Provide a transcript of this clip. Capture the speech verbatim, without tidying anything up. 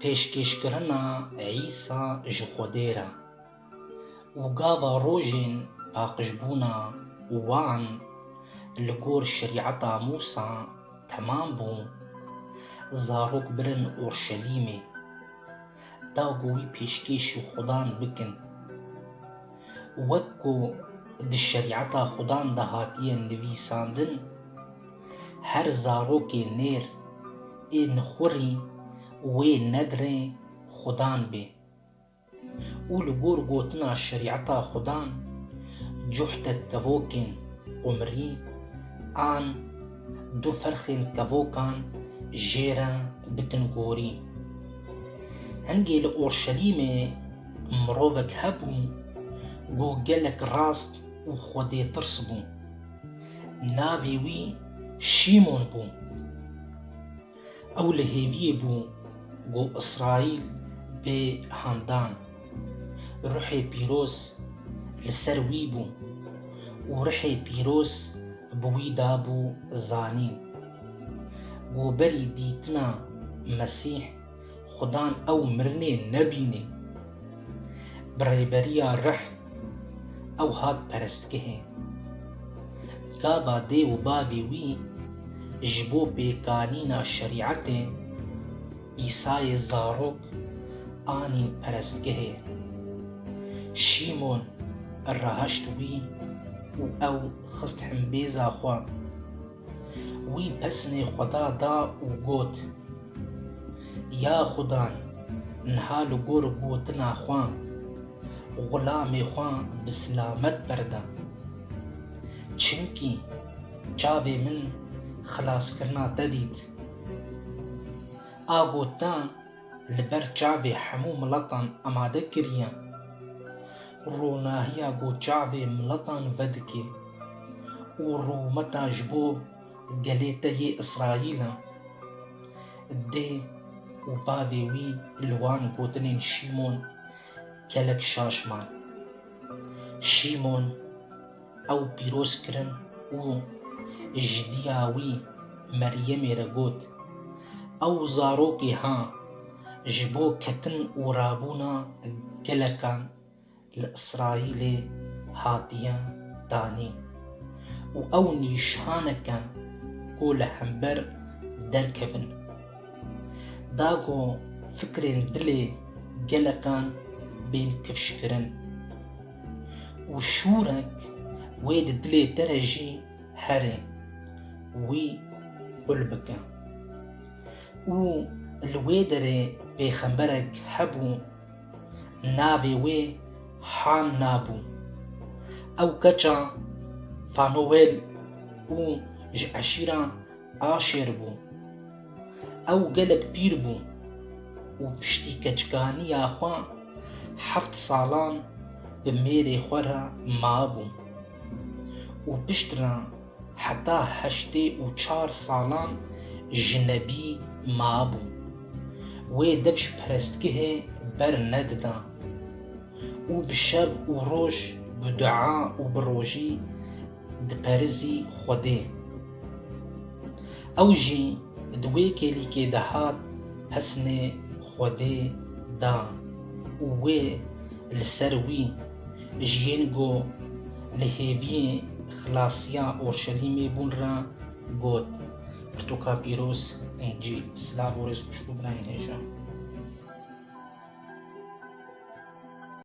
Pêşkêşkirina Îsa ji Xwedê re û gava rojên paqijbûna wan li gor şerîeta Mûsa temam bû, zarok birin Orşelîmê, da ku wî pêşkêşî Xudan bikin. Wek ku di şerîeta Xudan de hatiye nivîsandin, her zarokê nêr ê nixurî wê nedrê Xudan bê û li gor gotina şerîeta Xudan cuhtek kevokên qumirî an du ferxên kevokan jê re bikin gorî. Hingê li Orşelîmê mirovek hebû ku gelek rast û xwedêtirs bû. Navê wî Şîmon bû. Ew li hêviyê bû ku Îsraîl bê handan. Ruhê Pîroz li ser wî bû û Ruhê Pîroz bi wî dabû zanîn ku berî dîtina Mesîh Xudan ew mirinê nebînê. Bi rêberiya Ruh ew hat perestgehê. Gava dê û bavê wî ji bo pêkanîna şerîetê Îsayê zarok anîn perestgehê. Şîmon rehişt wî û ew xist himbêza xwe. Wî pesnê Xweda da û got, Ya Xudan, niha li gor gotina xwe, xulamê xwe bi silamet berde. Çimkî çavê min xilaskirina te dît. A ku te li ber çavê hemû miletan amade kiriye. Ronahiya ku çavê miletan vedike û rûmeta ji bo gelê te yê Îsraîl e. Dê û bavê wî li wan gotinên Şîmon gelek şaş man. Şîmon ew pîroz kirin û ji diya wî Meryemê re got, Ew zarokê ha ji bo ketin û rabûna gelekan li Îsraîlê hatiye danîn û ew nîşaneke ku li hember derkevin, da ku fikrên dilê gelekan bên kifşkirin û şûrek wê di dilê te re jî here, wî qul bike. Û li wê derê pêxemberek hebû, navê wê Hanna bû. Ew keça Fanûel û ji eşîra Aşêr bû. Ew gelek pîr bû û piştî keçikaniya xwe heft salan bi mêrê xwe re mabû û piştre heta heştê û çar salan jinebî mabû. Wê dev ji perestgehê bernedida û bi şev û roj bi dua û bi rojî diperizî Xwedê. Ew jî di wê kêlîkê de hat pesnê Xwedê da û wê li ser wî ji yên ku li hêviyê xilasiya Orşelîmê bûn re got, Pirtûka pîroz, Încîl. Silav û rêz xweş bo birayên hêja.